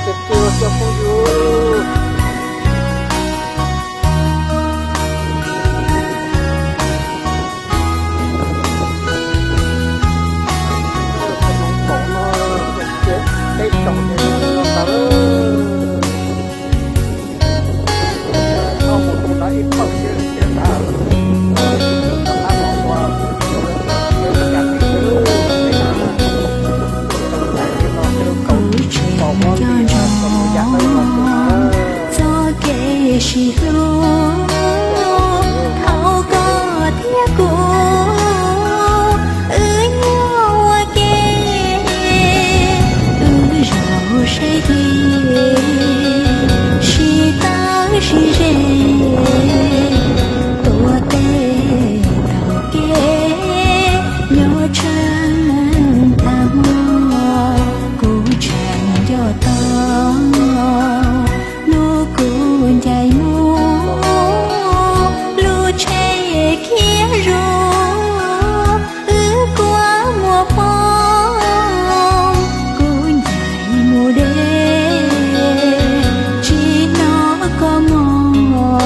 Ces tus cov phooj ywg, kuv tseem nco ntsoov txoj kev sib hlub, thaum koj thiab kuv wb nyob ua ke, wb zaum seb tig, sib tawb sib ze, tuav tej taug kev nyob tsheej tag hmo, kuv tseem nco tau hnub kuv ncaim mus, lub tsheb khiav zuj, wb kua muag poob, kuv ncaim mus deb, tsis hnov koj moo,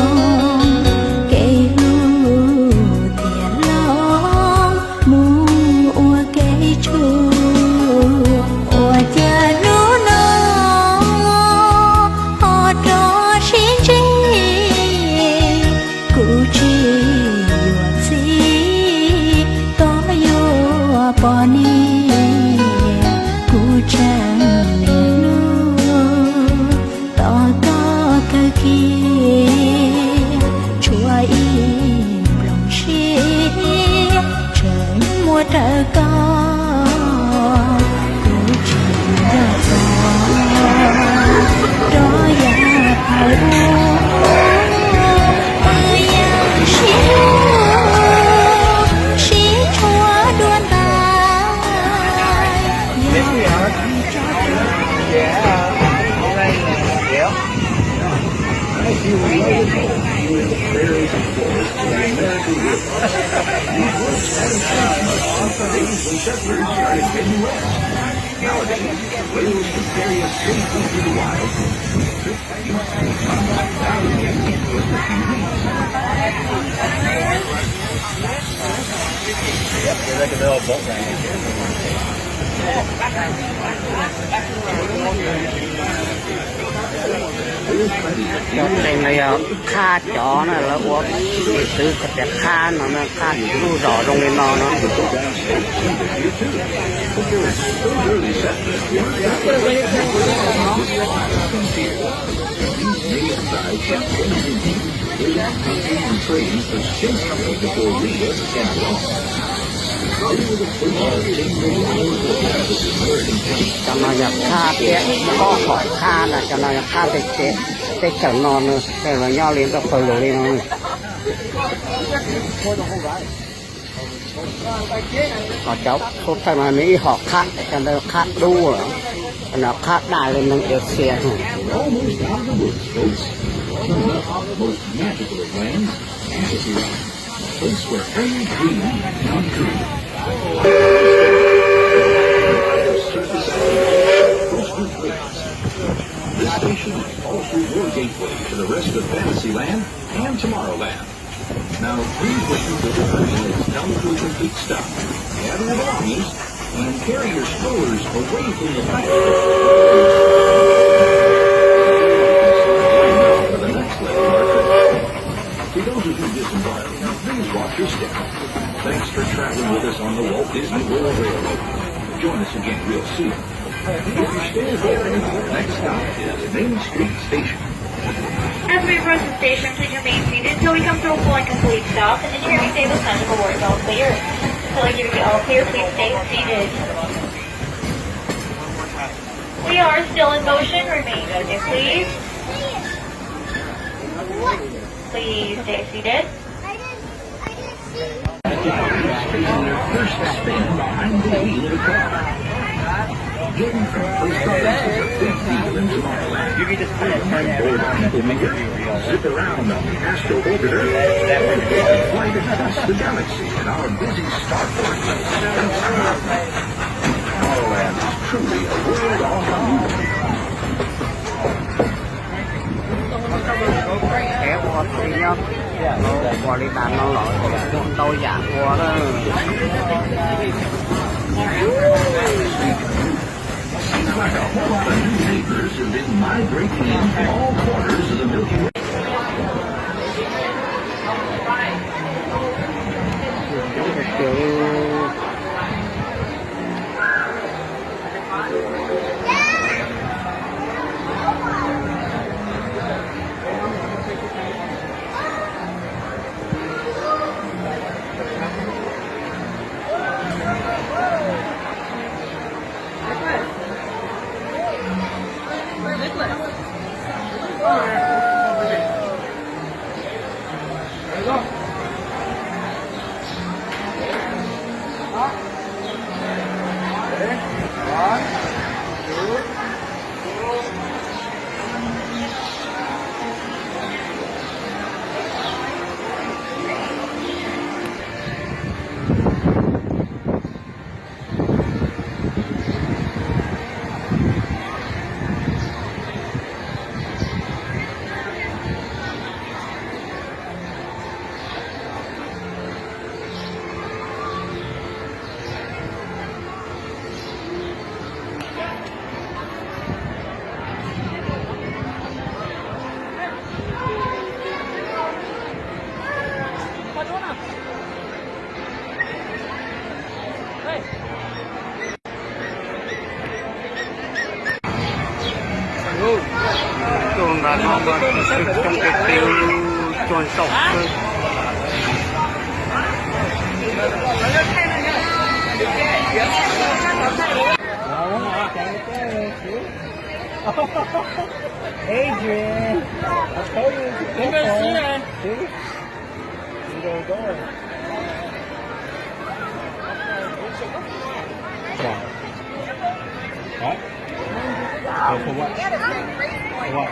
kev hlub tiag los mus ua kev tshua. Ua cas hnub no ho rov sib ntsib, kuv tsis yuav txim koj yuav poj niam, kuv tseem niaj hnub tos koj kawg kiag, tshuav ib nplooj siab tseem muaj raws koj, kuv tsis nco txog rov yav thaum ub, wb yeej sib hlub sib tshua dua ntais. Nowadays, rails can carry us safely through the wild. Cov tseem no yog qhab cov na, lawv ua txwv kom tias qhab no na, qhab lub zos zoo li no no. Cov no yog qhab thiab ob hom qhab na, cov no yog qhab tej teb chaws no na, tej los nyob li nrog pawg lug li no. Ho cov phuv thawj no nws ib hom qhab, cov ntawd qhab dub, cov no qhab daj li neeg Asia. Almost out of the woods, folks. Coming up on the most magical of lands, Fantasyland. A place where any dream can come true. Circus action, coaster trains. This station is also your gateway to the rest of Fantasyland and Tomorrowland. Now, please listen to the train that's come to a complete stop. Gather your belongings and carry your strollers away from the back for the next leg of our trip. To those of you disembarked, please watch your step. Thanks for traveling with us on the Walt Disney World Railroad. Join us again real soon. If you stay here, the next stop is Main Street Station. As we approach the station, please remain seated until we come to a full and complete stop and ensure we stay the center of the words all clear. Until I give you the all clear, please stay seated. We are still in motion. Remain seated, please. Please stay seated. Taking their first spin behind the wheel of a car. Getting from place to place is a big deal in Tomorrowland. Climb aboard People Mover, zip around on the Astro Orbiter, and fly across the galaxy in our busy starport. Tomorrowland is truly a world on wheels. Nyob ua li tas no los ntau yam ua na. Tuaj nram no mas kuv twb coob tiag tiag, tuaj zaum xwb. Adrian, I told you to come home. See? You don't go. What? Go for what? For what?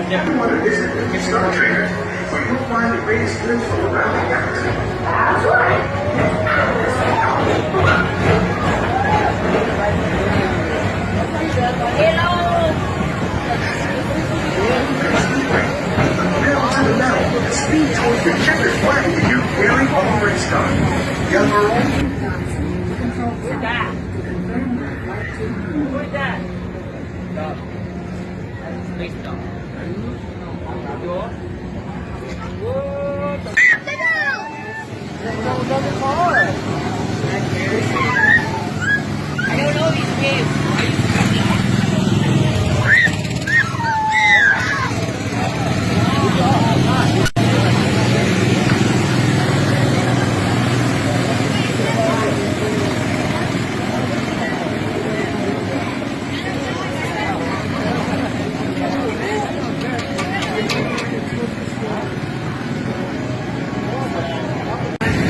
Everyone, this is Star Traders, where you'll find the greatest deals from around the galaxy. That's right. Pedal to the metal. Speed towards the checkered flag with your very own race car. Young or old,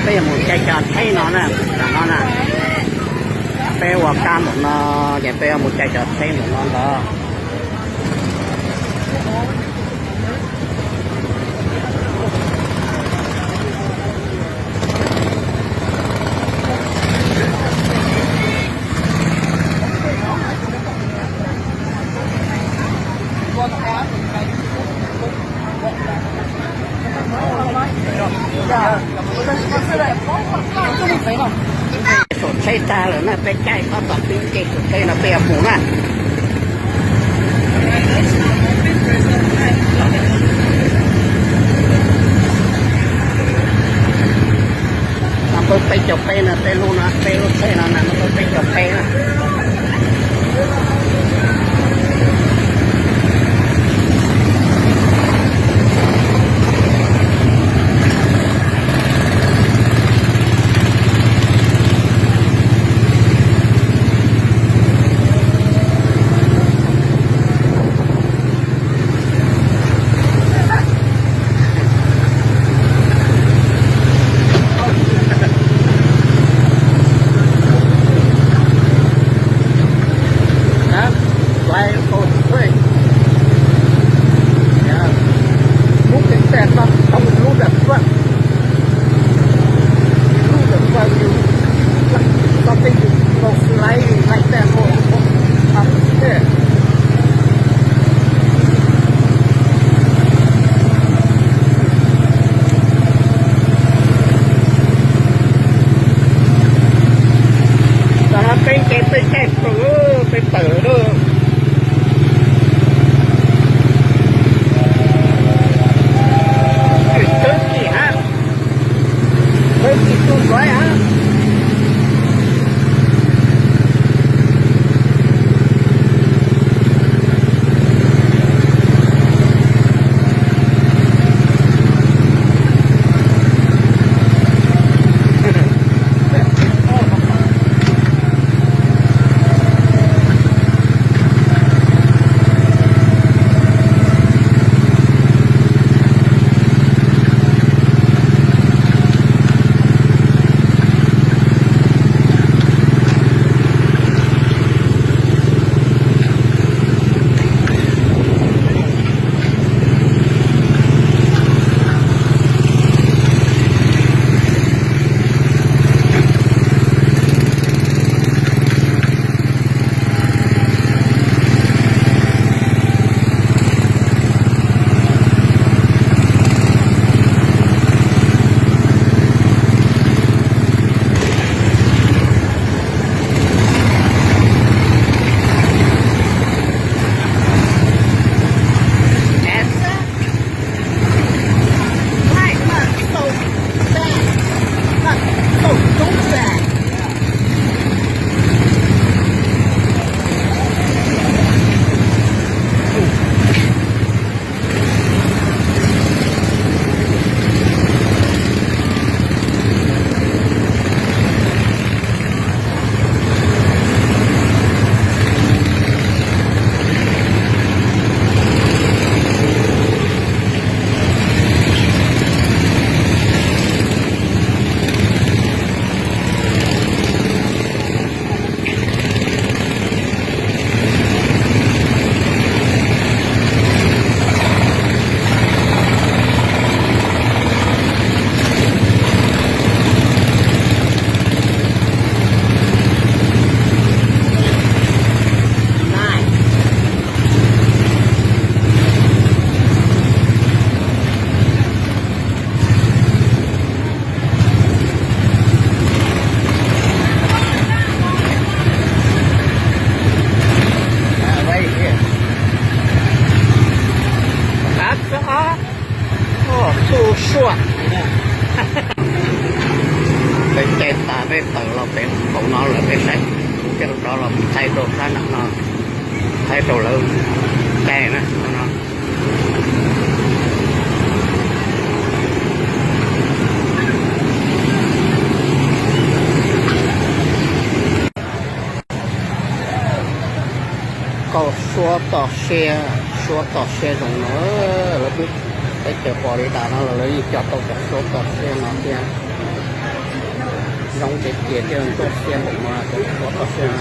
Peb yuav mus caij cov tsheb no na, tam no na. Peb ua kab npaum no ces peb yuav mus caij cov tsheb npaum no ntag. Saum tsheb tag lawm na, peb caij txog tom pib ces saum tsheb no peb yuav mus na. No peb caug peb no, peb lub no, peb lub tsheb no na, no peb caug peb na. Tam no peb ces peb caij pawg, peb pawg lawm. Thaij rau lawv cai na. Kaum suab tom siab, suab tom siab zoo no, lawv twb, peb tseem pom li tas no los lawv yeej cog tau cov suab tom siab no thiab. Zoo tiag tiag thiab, ntuj siab npaum no cov suab tom siab.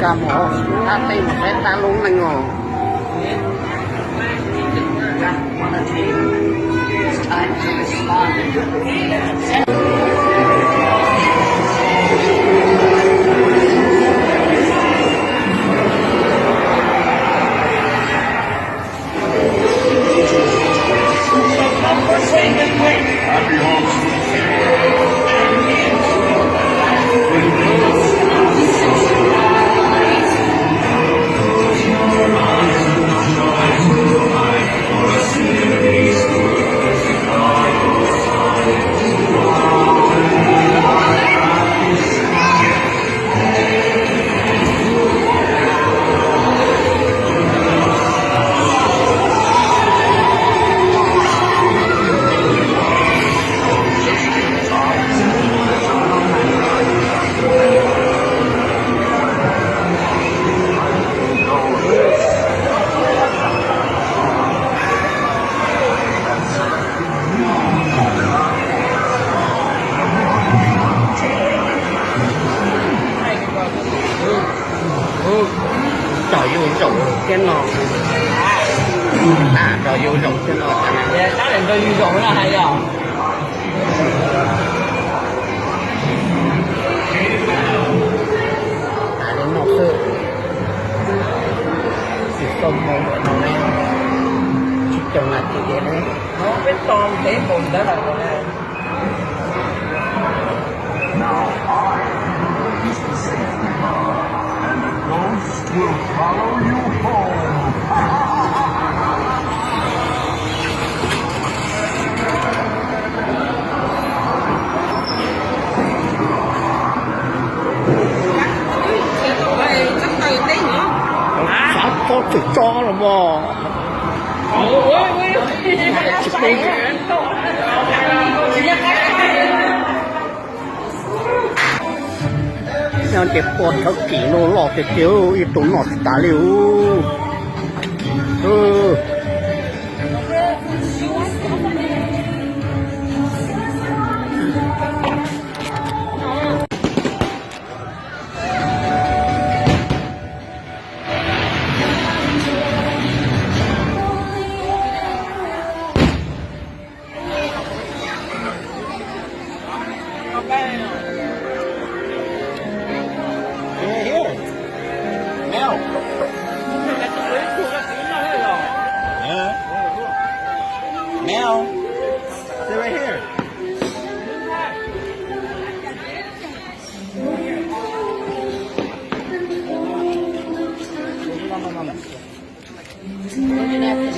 Kab mus, tab tej mus saib tab lub neej os. Cov yus zoo thiab no, cov yus zoo thiab no, cov yus zoo no hais yog. Li no xwb, tsis tau mus lawm no ne, tsis coob nas this thiab ne. Peb tos ntev npaum ntawd lawm. Now I will give you safety, and the ghost will follow you home. Xav tso txwm tso los mas. Nyob ces pua thawv kim no loj tiag tiag, ib tug noj tsis tas li. Right here. Mel. Yeah. Mel. Sit right here.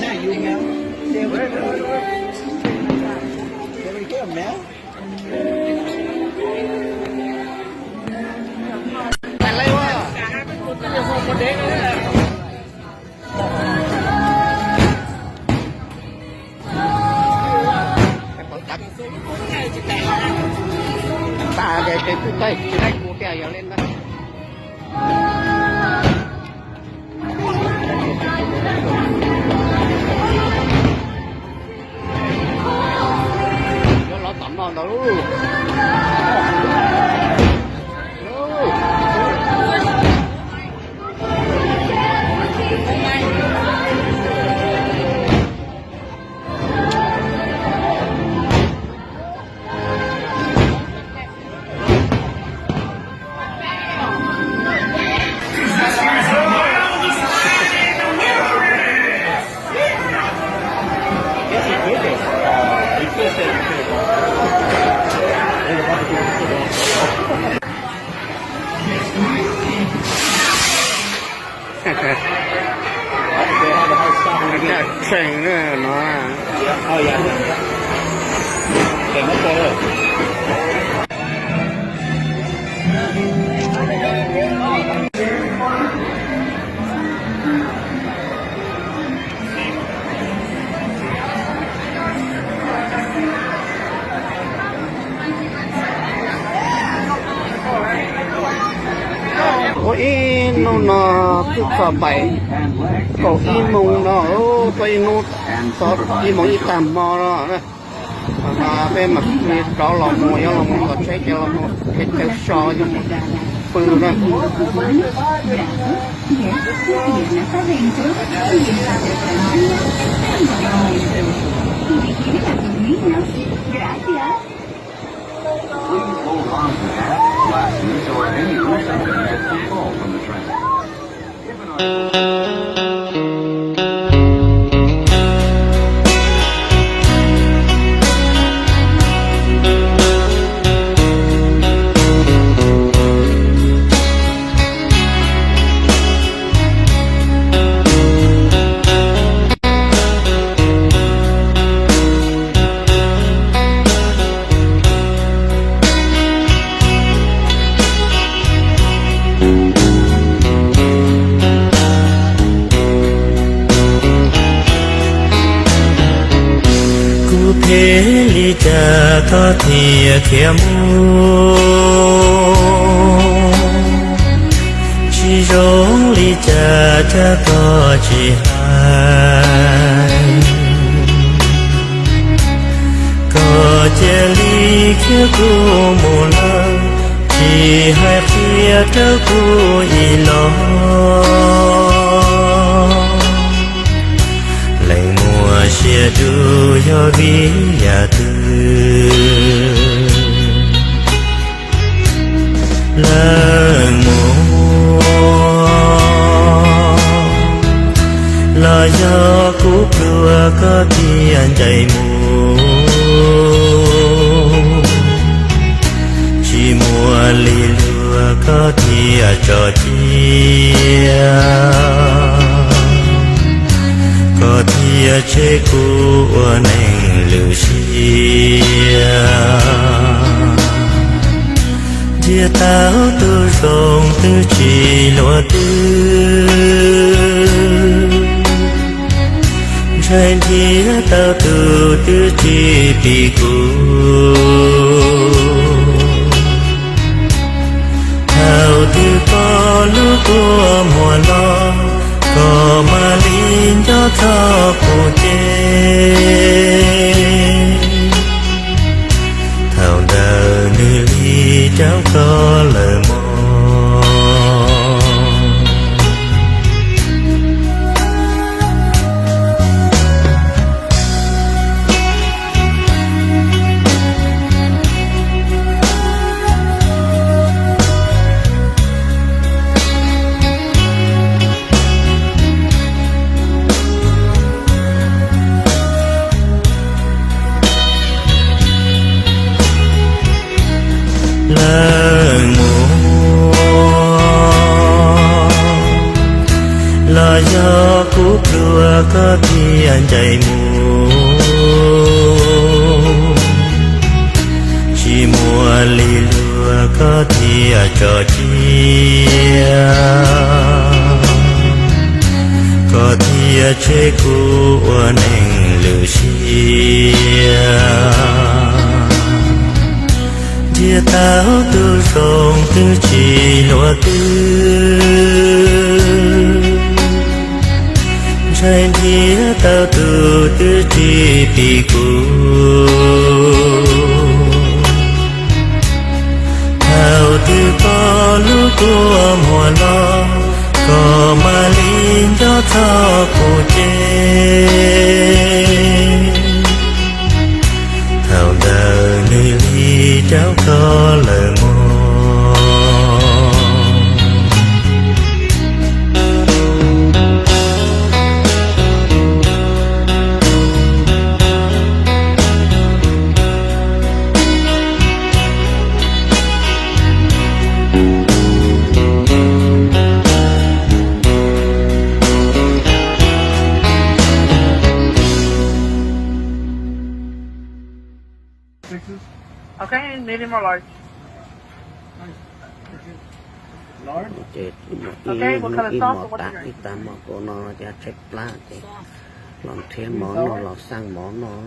Not you, Mel. Sit right here. Sit right here, Mel. Tas ces twb tsis tau mus tiag, yog li ntawd. Yuav los tom no Ntau lub. Tseem no. Ua ib hnub no twb txog npaum kaum ib moos no, tau ib hnub, tau ib moos ib tag hmo no. Peb mam li rov los mus, yuav los mus tom tsheb ces los mus qhib chaw so yuav mus pw na. Kuv phem li cas koj thiaj khiav mus, tsis zoo li cas cab koj tsis hais. Koj cia li khiav kuv mus lawm, tsis hais qhia rau kuv ib los. Leej muaj sia dub yog vim yam twg? Leej muaj, los yog kuv pluag koj thiaj ncaim mus, tsis muaj lig luag koj thiaj tso cia, koj thiaj tseg kuv ua neeg lwm siab. Ntiag tau tus zoo twb tsis luag twg, ntshai ntiag tau tus twb tsis pib kuv. Thaum twg koj lub kua muag los, koj mam li nco txog kuv ces, thaum ntawd nws li rau koj lawm mog. Leej muaj, los yog kuv pluag koj thiaj ncaim mus, tsis muaj lig luag koj thiaj tso cia, koj thiaj tseg kuv ua neeg lwm siab. Ntiag tau tus zoo twb tsis luag twg, ntshai ntiag tau tus twb tsis pib kuv. Koj lub kua muag no, koj mam li nco txog kuv ces, thaum ntawd nws li caum koj lawm mog. Okay, medium or large? Ces ib muag tas ib tag mov kua no ces tshaib plab ces los nrhiav mov noj los xaj mov noj.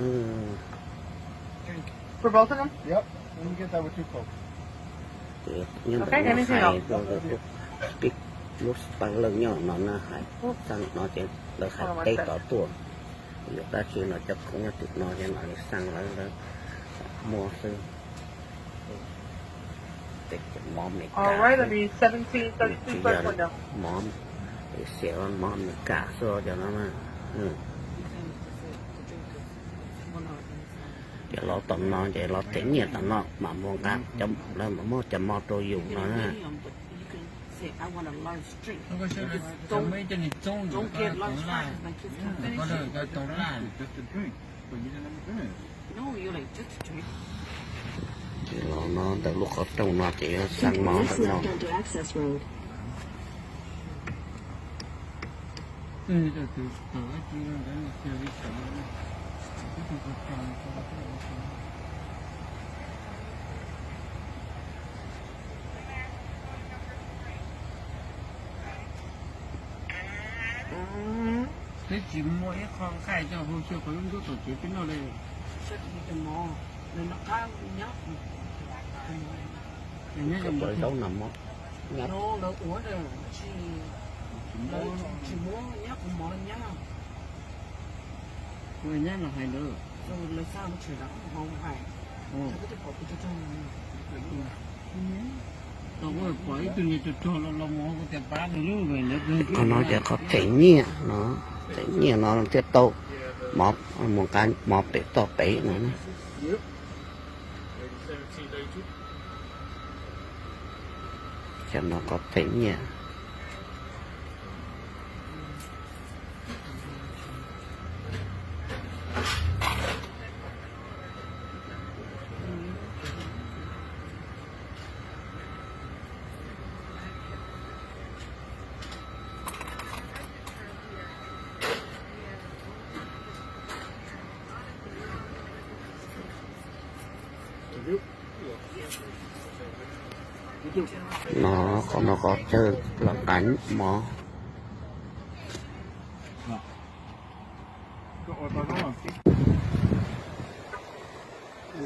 Ces nyob ntawm no hais rau peb lub spam leej nyob no na, hais xaj no ces lawv hais teb tod tuaj. Yog dab tsi no cov khoom nyob tim no ces mam li xaj lawv, lawv muab xwb. Mov Meskas, tsis yog mov Asia, mov Meskas xwb cov no na. Ces los tom no ces los them nyiaj tom no mam mus nqa, lawv mam muab cov mov rau yus no na. Ces los no ntawm lub qhov rooj no ces yuav xaj mov ntawm no. Peb tsis muaj ib qho nqaij coj hau xyaw qhov lub nruab tom tsev peb noj li. Nyob zaub no mov, lawv ua, lawv tsis muab nyab kuv mov nyab. Ua nyab los hais ntawd. Lawv xa mus tsev lawm hais. Tau pom ib tug niag rog rog los los mus kuv tias pab nws lub. Qhov no ces qhov them nyiaj no, them nyiaj no thiaj tau mov, mus nqa mov pem toj pem no. Cov no qhov them nyiaj. No, qhov no qhov chaw los nqa mov.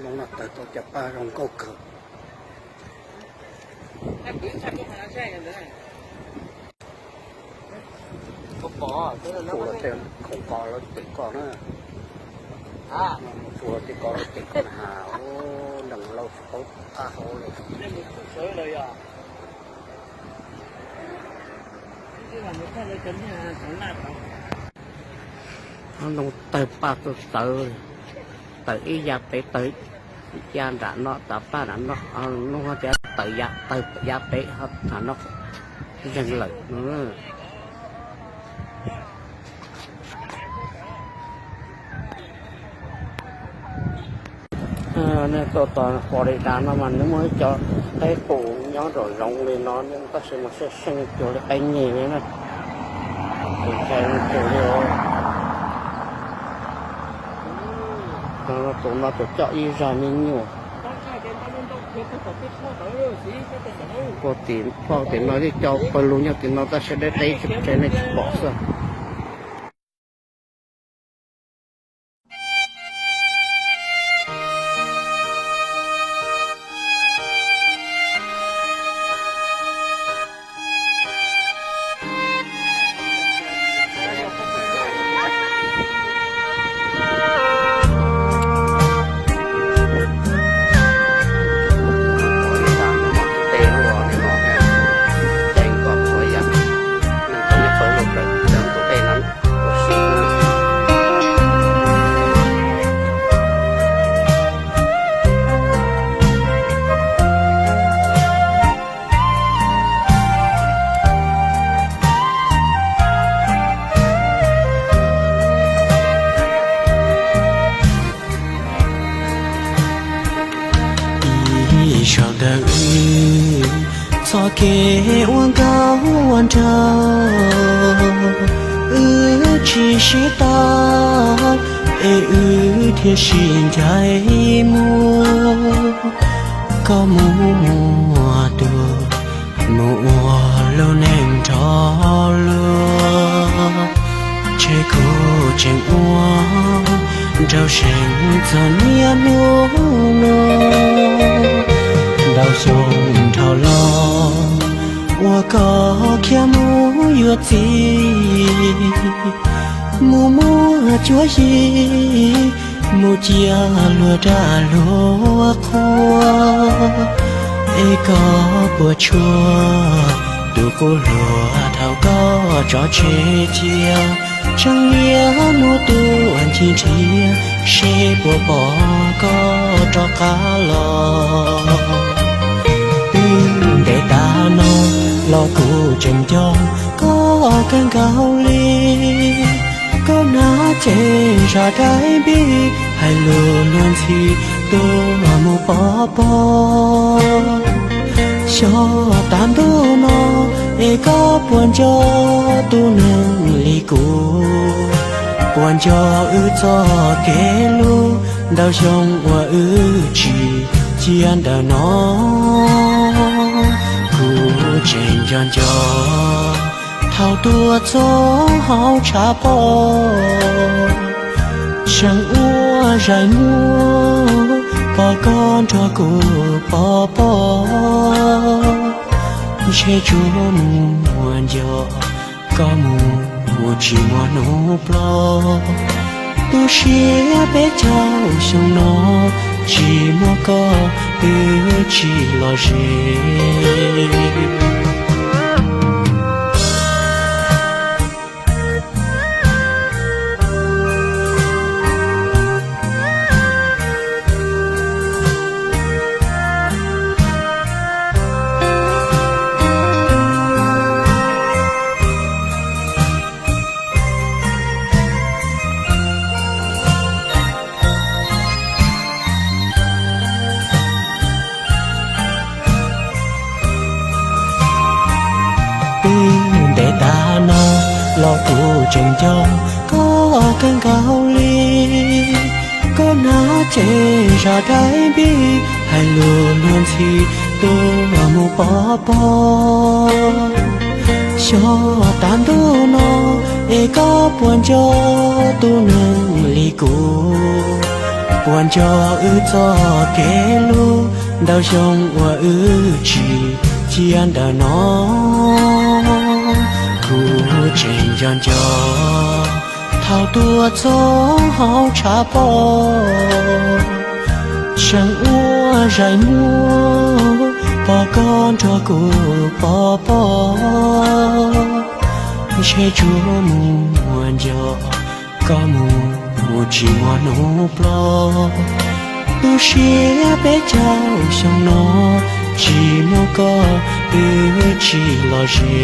Loo no tawg tau cov paj zoo nkauj kawg. Tsuas tej khoom ko lawv cem koj na. Tsuas tej ko lawv cem koj na has, neeg laus tsis paub qab hau li. Loo tawg paj txawv txawv, tawg ib ya pem tawg ya nram no, tawg paj nram no, lub tias tawg ya, tawg ya pem, tawg no zeeg lawm. Nej tuaj tom Florida no mas nws muaj ib co qeb qus nyob nraum zoov li no, tab sis mas seej seej cuag li qeb nyeg li na. Tus ntshai no cuag li os. Tus no tus coj ib zaj me nyuam. Puag tim, puag tim no yeej coj pawg lug nyob tim no tab sis deb deb tsis pom, nej tsis pom xwb. Ntawm wb txoj kev ua nkauj ua nraug, wb tsis sib tau, es wb thiaj sib ncaim mus. Koj mus muag tuag, mus ua lub neej nrog luag, ntshe kuv tseem ua nraug seem txog niaj hnub no. Ntau xyoo dhau los uas koj khiav mus yuav txiv, mus muaj cuab yig, mus cia luag rag luag qhua. Es koj puas tshua tus qub hluas thaum koj tso tseg cia, tseem niaj hnub tuaj ncig nrhiav seb puas pom koj rov qab los. Twb ntev tas no los kuv tseem nco koj kawg nkaus li. Koj hnav cev zaj dais npib, hais lus luag ntxhi tuaj mus pov pob. Xyov tas ntuj no es koj puas nco tus neeg li kuv, puas nco wb txoj kev hlub ntau xyoo uas wb tsim cia ntawm no. Kuv tseem nco nco thaum tuaj txog hauv tshav pob, tseem ua zais muag pom koj nrog kuv pov pob. Ntshe tsuas muaj nco koj mus tsis muaj hnub plob. Tu siab peb caug xyoo no, tsis muaj koj wb tsis los ze. Twb ntev tas no los kuv tseem nco koj kawg nkaus li. Koj hnav cev zaj dais npib, hais lus luag ntxhi tuaj mus pov pob. Xyov tas ntuj no es koj puas nco tus neeg li kuv, puas nco wb txoj kev hlub ntau xyoo uas wb tsim cia ntawm no. Kuv tseem nco nco thaum tuaj txog hauv tshav pob, tseem ua zais muag pom koj nrog kuv pov pob. Ntshe tsuas muaj nco koj mus tsis muaj hnub plob. Tu siab peb caug xyoo no, tsis muaj koj wb tsis los ze.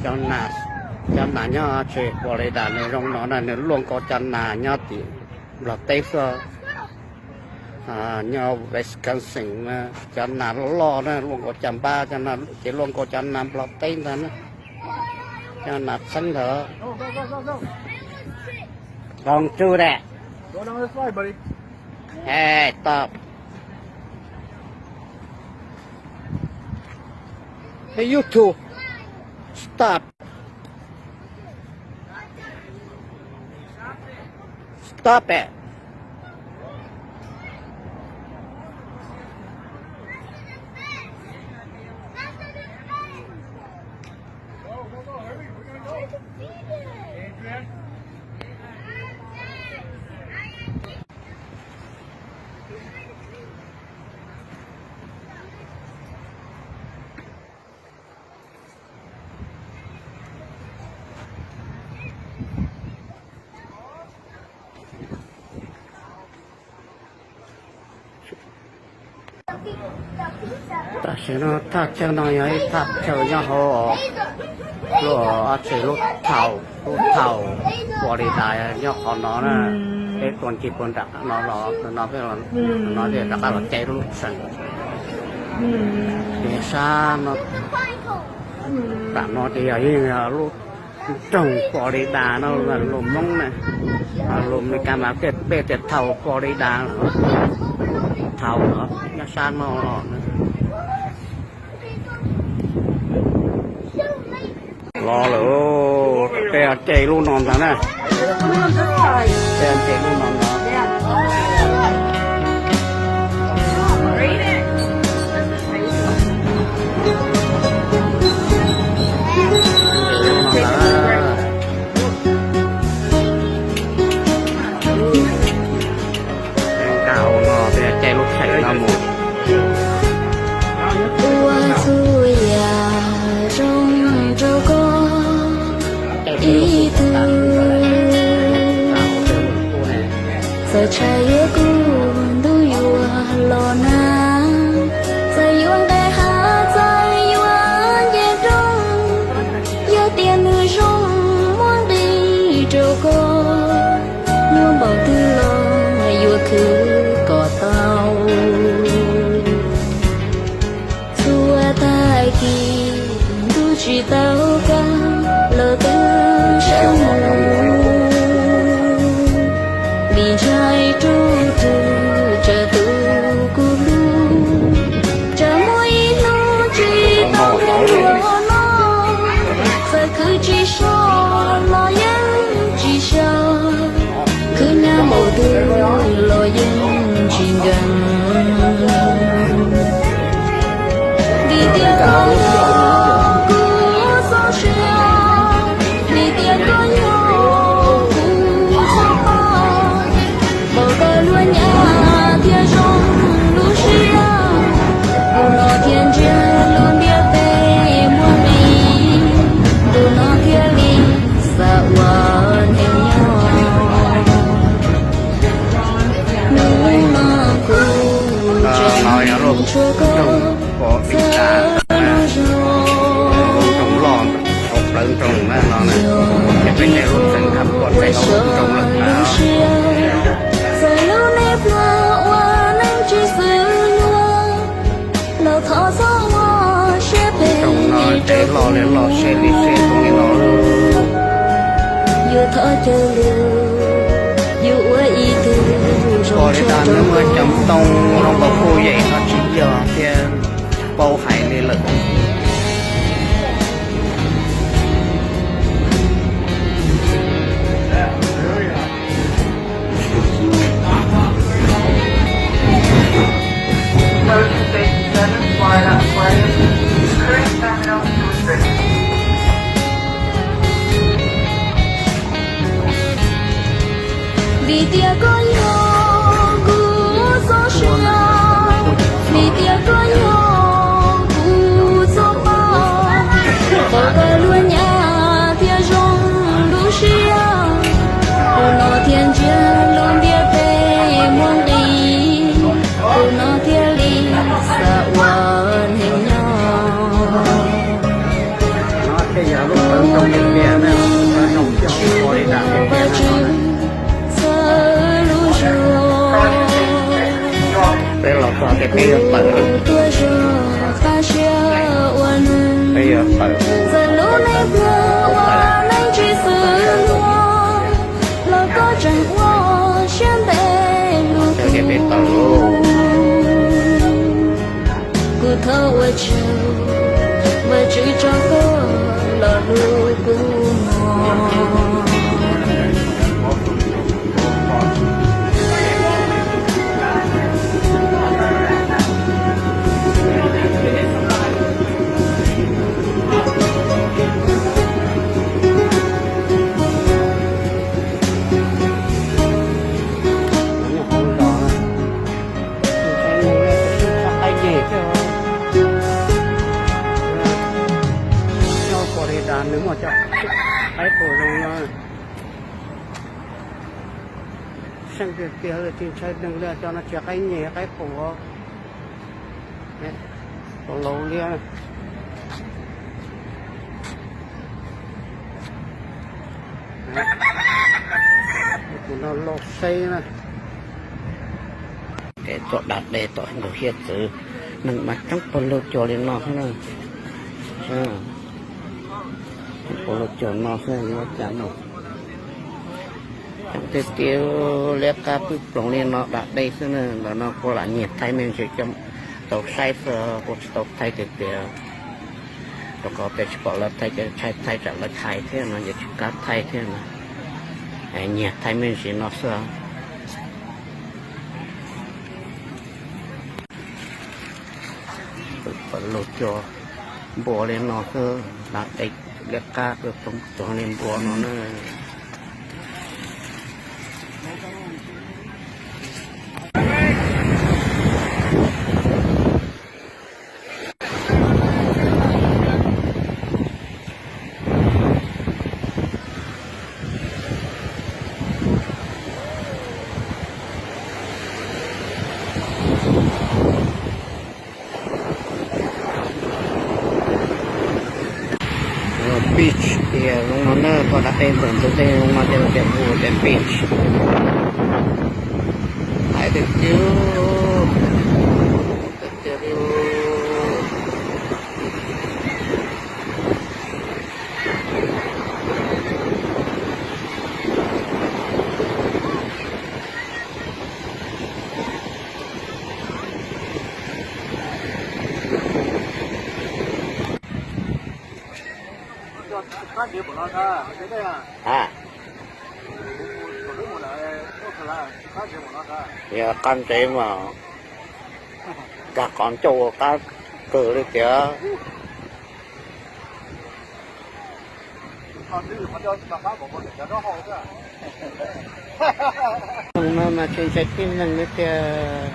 Cov nas, cov nas nyob tsev Florida nws zoo no na, nws luaj nkaus cov nas nyob tim Nplog teb xwb. Nyob Wisconsin na, cov nas loj loj na luaj nkaus cov npab, cov nas ces luaj nkaus cov nas Nplog teb ntag na. Cov nas txheeb ntawd. Don't do that. Hey, stop. Hey, you two. Stop. Stop it. Tam sim no thaj chaw no yog ib thaj chaw nyob hauv lub, lub thaum, lub thaum Florida nyob qhov no na. Peb tuaj ncig puag nram no los, no peb, no rov qab los caij lub tseem. Ces sab no, tam no ces yog ib lub nroog Florida no, lus Hmoob na, lus Meskas mas peb tias thaum Florida, thaum no nyob sab no los. Los lawm, peb caij lub no ntag na. Peb caij lub no ntag. Nkag hauv no, peb caij lub tseem no mus. Ua txhua yam zoo rau koj ib tug. Txawm tshav yuav kub ntuj yuav los nag, txawm yuav nqes hav txawm yuav nce nroog, yog tias nws zoo muaj nqis rau koj, nyuaj npaum twg los yuav khwv kom tau. Txhua tag kis ntuj tsis tau kab los twb sawv mus, vim ntshai ruj rwg tsawv tus kuv hlub. Tsam muaj ib hnub tsis tau hlub ua no, txawm khwv tsis so los yeej tsis xyaw, khwv nyab npaum twg los yeej tsis nkees. Vim tias koj yog kuv txoj sia, vim tias koj yog kuv txoj pa, pom koj luag nyav thiaj zoo lub siab, tus no thiaj ntsia lub ntiaj teb muaj nqis, tus no thiaj li xav ua neeg nyob. Hnub no kuv tseem tshuav koj txhua lub zog, lub nroog loj hauv plawv nroog na no na, ces peb caij lub tseem thab puag pem hauv lub nroog lawm na. Txawm lub neej pluag ua neej tsis xws luag, los thov txhob ua siab phem. Nroog no ces loj li loj, se li se zoo li no. Yuav thov caw lug, yuav ua ib tug zoo li tas nws muaj cov ntoo zoo nkaus kuj yeej ho tsis yog thiab, tsis paub hais li lawm. Motion Station seven, Florida, Florida. Current terminal to Lisbon. Vim tias koj yog kuv txoj sia, vim tias koj yog kuv txoj pa, pom koj luag nyav thiaj zoo lub siab, tus no thiaj ntsia lub ntiaj teb muaj nqis, tus no thiaj li xav ua neeg nyob. Hnub no kuv tsis ua Vajtswv txhawb lub zog, peb los txog ces peb yuav tawm, kuv tuaj zog qab siab ua neeg. Peb yuav tawm, txawm lub neej pluag ua neej tsis xws luag, los koj tseem ua siab ntev hlub kuv. Kuv thov ua tsaug Vajtswv tso koj los hlub kuv no. Qaib qus zoo no, seej tiag tiag li, tsis ntshai neeg li, cov no tsis yog qaib nyeg, qaib qus. Qus laus liab. Tus no lauj xeb na. Kev tuaj da dej tom ntug hiav txwv, neeg mas coob pawg lug cuag li no xwb na. Coob pawg lug cuag no xwb, yuav cas no. Coob tiag tiag, liab qab pwb ploog li no da dej xwb na. Ntawm no kuj lam nyiag thaij me ntsis coj tau saib xwb, kuj tsis tau thaij tiag tiag. Rau qhov tias tsis pom lawv thaij, ces tshaj thaij tsam lawv hais thiab no ces tsis kam thaij thiab na. Nyiag thaij me ntsis no xwb. Pawg lug cuag npua li no xwb, da dej liab qab pwb ploog cuag li npua no na. Beach tias zoo no na, koj da dej ntawm ntug dej zoo no ces lawv tias hu tias beach. Hais tiag tiag, tiag tiag li. Yog qab ntsev mas dag qhov ncauj ua qab kawg li tiag. Neeg no mas tsis ntshai tib neeg li tiag.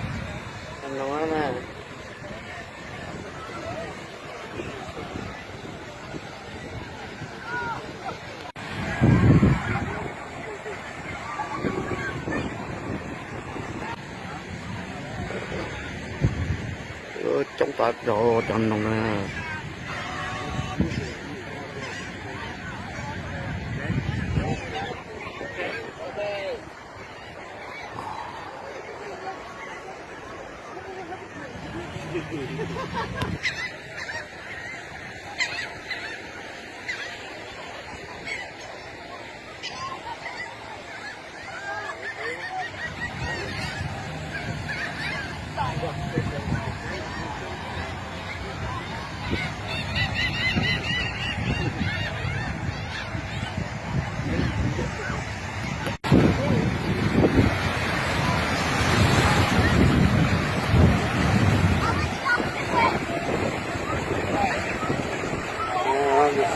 No na. Coob tag nrho cov noog na.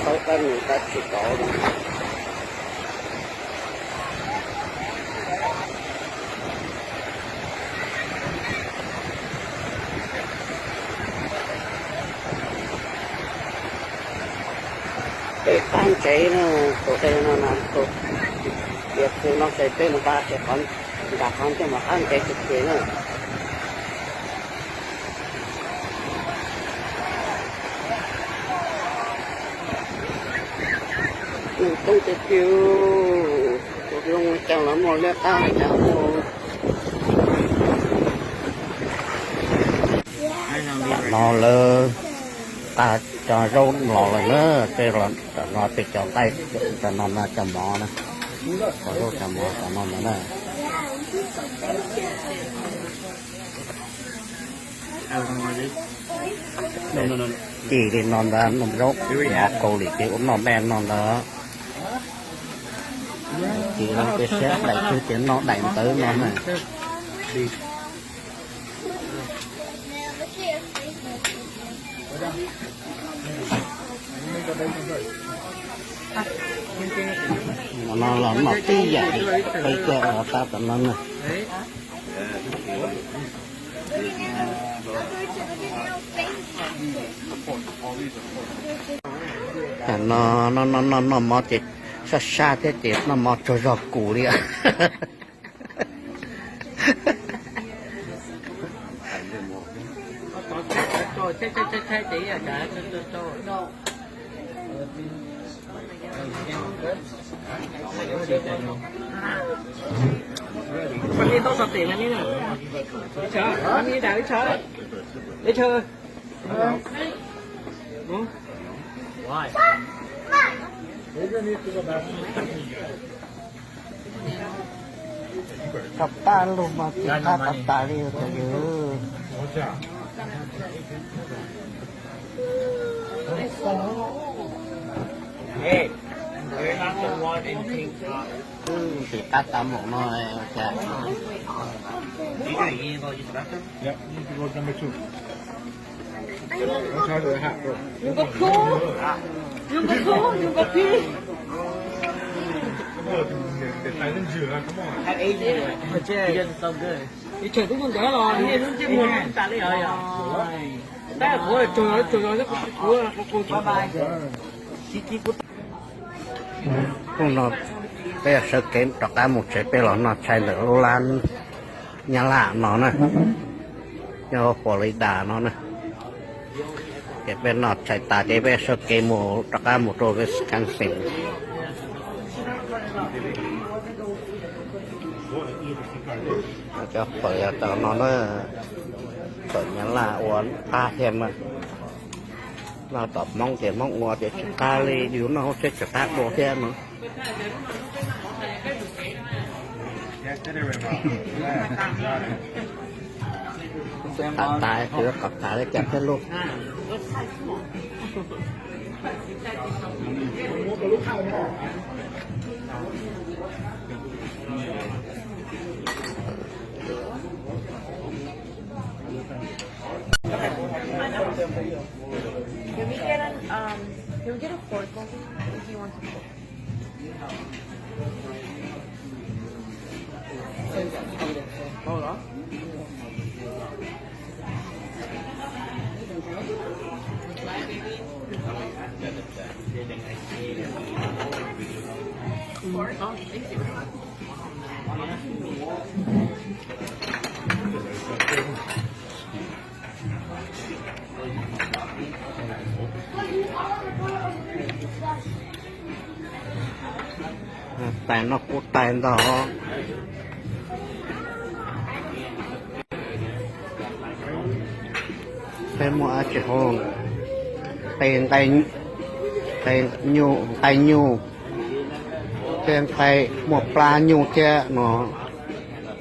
Qhaub dab nus dab tsi tod. Peb qab ntsev na, tus dej no na, tus, yog tus no ces peb mus nqa, nqa qhov ncauj mas qab ntsev tiag tiag na. Neeg coob tiag tiag, tus zoo li cas los muaj, liab qab li cas los muaj. Tam no lawv nqa cov zaub los lawm na, tej los tam no tej cov nqaij, tam no no cov mov na, cov zaub cov mov tam no lawm na. Ci li no ntag, noj zaub mov Kaus Lim ces ua noj dej no ntag. Ci los ces siab daim twg ces noj daim ntawd no na. No los noj tib yam li peb cov tab tom no na. No, no, no, no, noj mov ces sab sab thiab ces noj mov tsaug zog kuv li. Tau paj lug mas tsis qab tas tas li os cov yawg. Tsis qab tas mus no. Hnub no peb yog sawv kev rov qab mus tsev, peb los noj tshais ntawm lub lab Nyab Laj no na, nyob Florida no na. Ces peb noj tshais tas ces peb sawv kev mus rov qab mus rau Wisconsin. Cov fawm yog cov no na, fawm Nyab Laj ua qab thiab mas. Noj tom Hmoob ces Hmoob ua ces tsis qab li, yus noj hauv tsheb tsis qab dua thiab no. Qab tas, qab tas li cas thiab lauj. Can we get an, um, can we get a fork over here if you want to? Tais noj kub tais ntag. Peb muaj dab tsi hauv? Qe, qe nyuj, nqaij nyuj thiab nqaij muaj plab nyuj thiab no,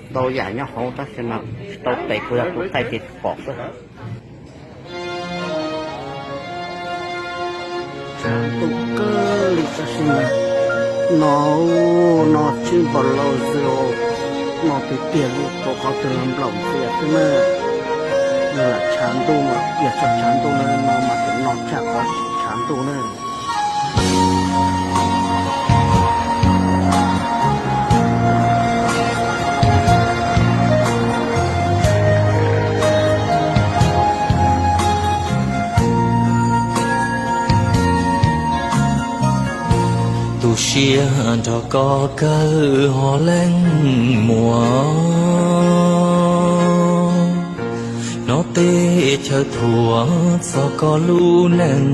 ntau yam nyob hauv tab sis mas tsis tau tes, kuv yog tus thaij ces tsis pom xwb. Tshav ntuj kawg li tab sis mas no, no tsib npaum laus xwb, no tiag tiag li, rau qhov twg los nplaum ntxias xwb na. Yog lam tshav ntuj mas, yog txog tshav ntuj no mas tseem no tshaj qhov tsis tshav ntuj na. Tu siab nrog koj kawg ho leej muam, hnov tej chaw thuam txog koj lub neej.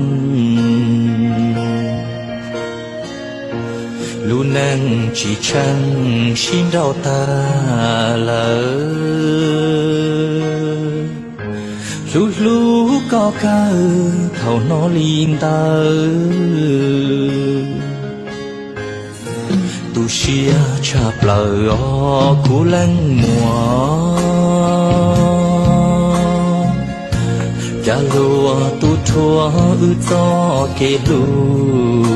Lub neej tsis tsheej sib nrauj tag lawm, hlub hlub koj kawg thaum hnov li ntawd. Tu siab tshaj plaws os kuv leej muam, cas luag tub rhuav wb txoj kev hlub,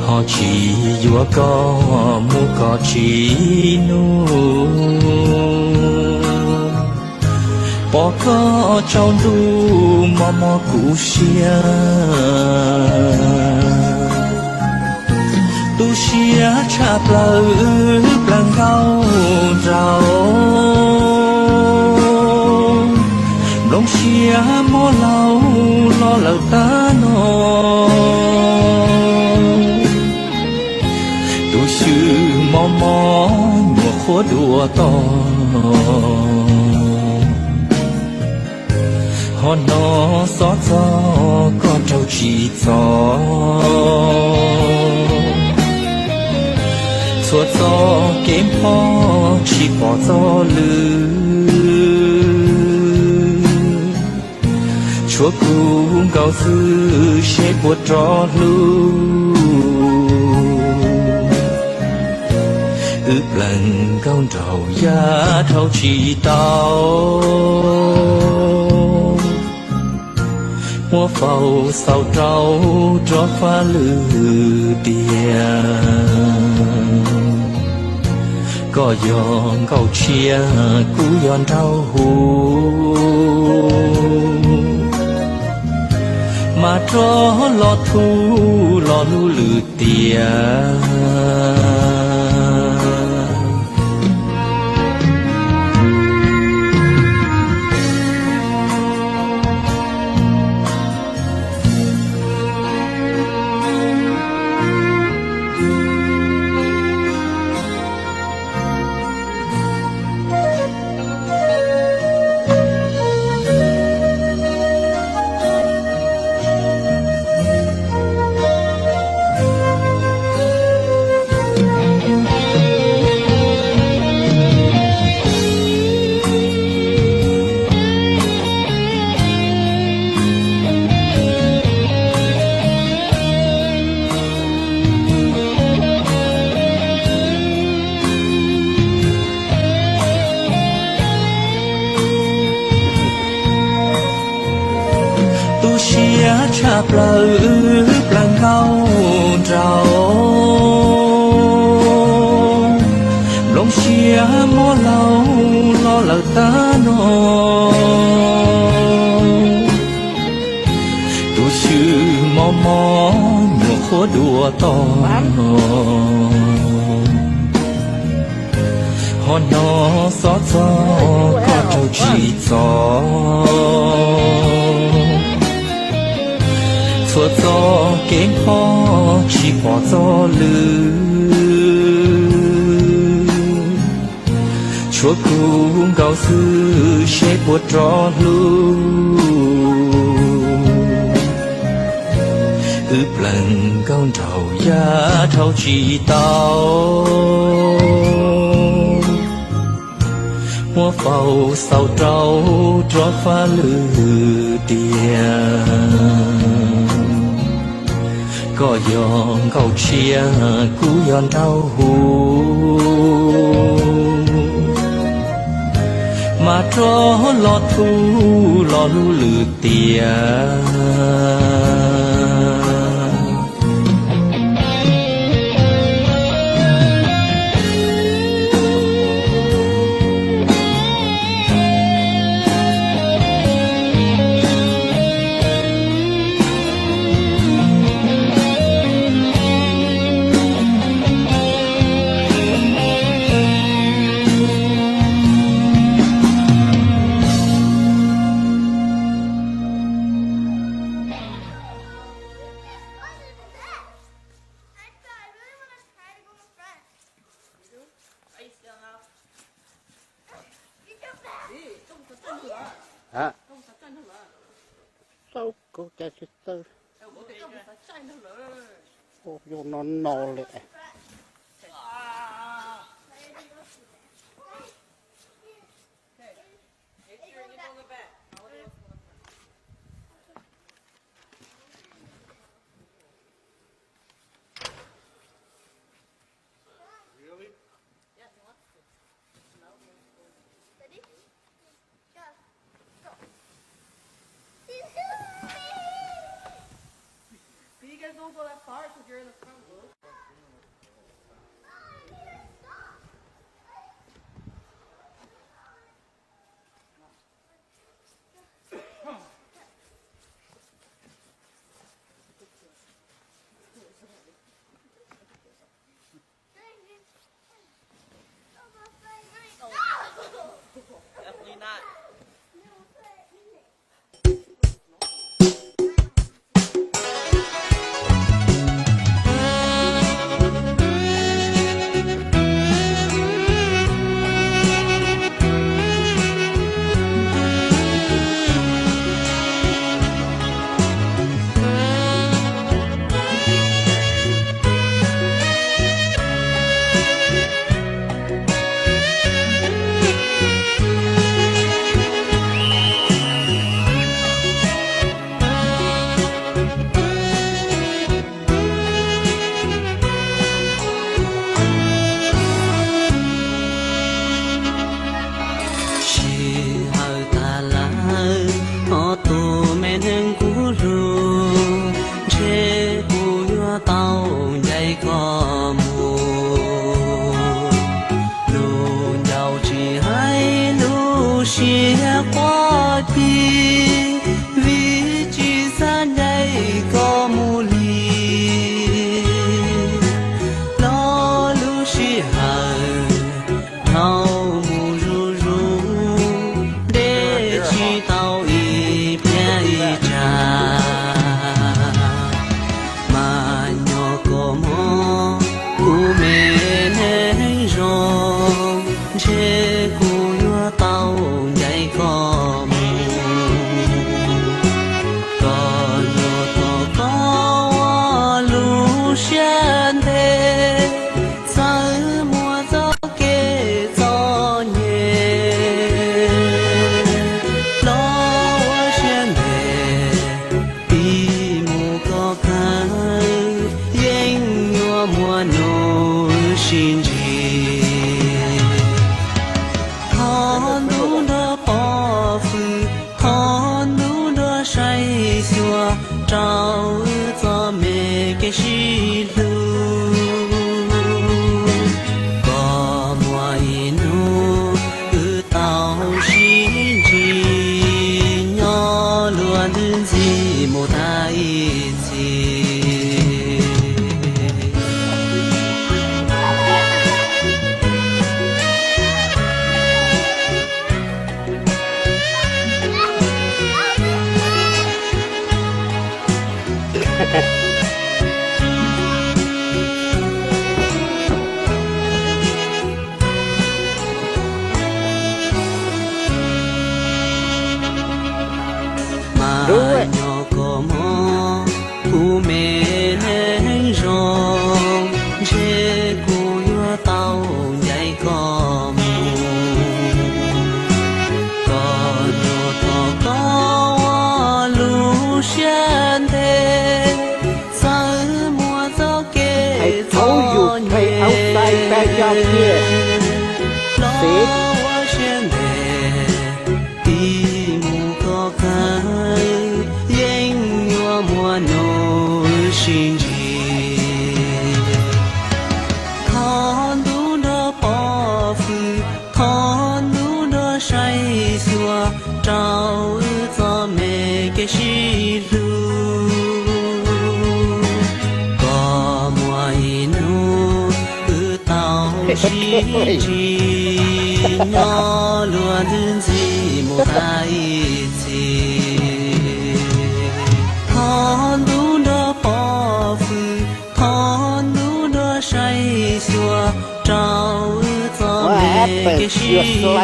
ho tsis yuav koj mus kom tsis hnub. Pom koj tsaus ntuj mos mos kuv siab. Tu siab tshaj plaws wb plaws nkauj nraug, nplooj siab muab laug los lawm qhuav dua toj, ho hnov xob txog koj raug tsim txom. Txhua txoj kev npho tsis pom txoj lw, tshuav kuv nkaus xwb seb puas rov hlub. Wb plees nkauj nraug yaj dhau tsis tau, muab faus xaus rau rov faj lwm tiam. Koj yog nkauj tshiab kuv yog nraug huv, mas rov los thuv los hlub lwm tiam. Tu siab tshaj plaws wb plees nkauj nraug, nplooj siab mob laug los lawm tag no. Tus xyw mos mos nyuam qhuav dua toj, ho hnov xob txog koj raug tsim txom. Txhua txoj kev npho tsis pom txoj lw, tshuav kuv nkaus xwb seb puas rov hlub. Wb plees nkauj nraug yaj dhau tsis tau, muab faus xaus rau rov faj lwm tiam. Koj yog nkauj tshiab kuv yog nraug huv, mas rov los thuv los hlub lwm tiam. Txawb kuv cas tsis txawb. Ua yus no no lawm. sib ntsib. Thov ntuj nrog pov hwm, thov ntuj nrog saib xyuas rau wb txoj me kev sib hlub. Koj muaj ib hnub wb tau sib ntsib, nyob luag ntxhi mus tag ib txhis. Mas nyob koj mob kuv me neej zoo, ntshe kuv yuav tau ncaim koj mus. Koj nyob thov koj ua lub siab ntev, txawm muaj txoj kev txom nyem, los ua siab ntev tig mus koj kawg, yeej yuav muaj hnub sib ntsib. Thov ntuj nrog pov hwm, thov ntuj nrog saib xyuas rau wb txoj me kev sib hlub. Koj muaj ib hnub wb tau sib ntsib, nyob luag ntxhi mus tag ib txhis. Thov ntuj nrog pov hwm, thov ntuj nrog saib xyuas rau wb txoj me kev sib hlub.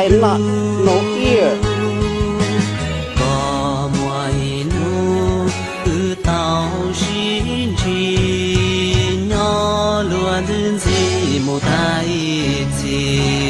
Koj muaj ib hnub wb tau sib ntsib, nyob luag ntxhi mus tag ib txhis.